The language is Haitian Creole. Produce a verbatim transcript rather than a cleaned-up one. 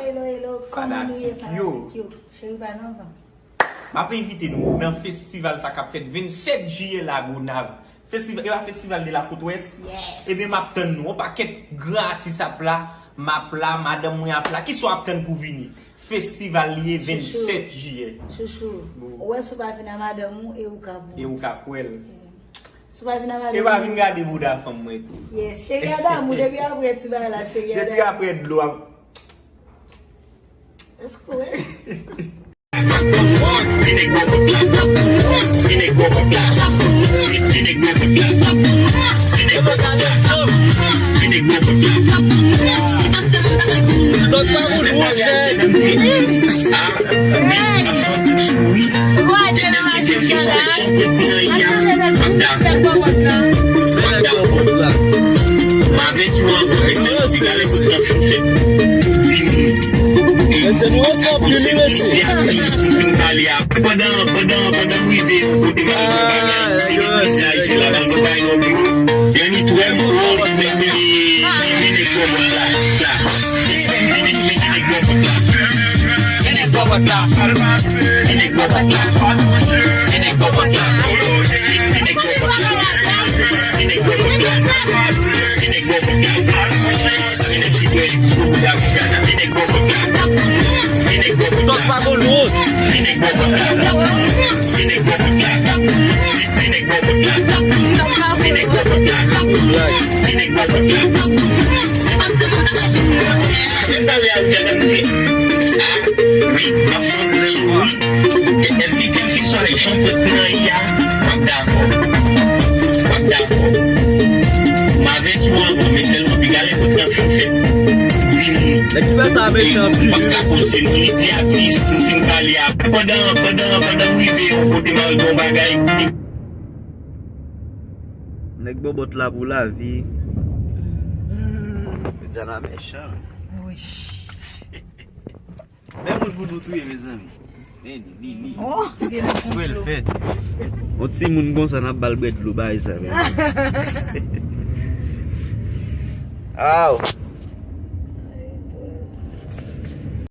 Hello, hello, kòman nou ye, fanatik yo? Cheri pa nan van. M ap envite nou nan festival sa k ap fèt vennsèt jiyè Lagonav. Festival, e pa festival de la Côte Ouest? Yes. Ebyen, m ap tann nou. On pakèt gran atis ap la, m ap la, madanm mwen ap la. Kisa w ap tann pou vini? Festival li ye, vennsèt jiyè. Chouchou. Ou wè, si w pa vin a madanm ou, e ou k ap wè. E ou k ap wè l. Si w pa vin a madanm ou. E pa vin gade bouda fanm mwen tou. Yes, cheri a damou, depi apre ti bagay la, cheri a damou. Depi apre dlo ap. Èske w wè? Mesye, nou ranse anpil, wi, mesye. Pandan, pandan, pandan m rive yon kote m al fè bagay, epi mesye ayisyen la, nan nou bay non pli. Yo ni twèl moun, men, men, men, men nèg bò bòt la, la. Men nèg bò bòt la. Men nèg bò bòt la. Men nèg bò bòt la. Men nèg bò bòt la. Men nèg bò bòt la. Men nèg bò bòt la. Men nèg bò bòt la. Tòk pa gon wont. Èske kèlkeswa jan w pran y a, w ap dakò. W ap dakò. M avèti w avan, men sèlman piga lè tout nan fè fèt. Di moun. Nèg ki fè sa mechan anpil, wi, mesye. M ap ka poze nou, li di atis, m fin pale a. Pandan, pandan, pandan m rive yon kote m al gen yon bagay. Nèg bòbòt la pou lavi. Medya la mechan. Wi. Men moun pou nou touye, mezanmi. Men li, li, li. Oh, espre l fèt. Yon timoun konsa, n ap ba l bwè dlo, bagay sa, men. Aw.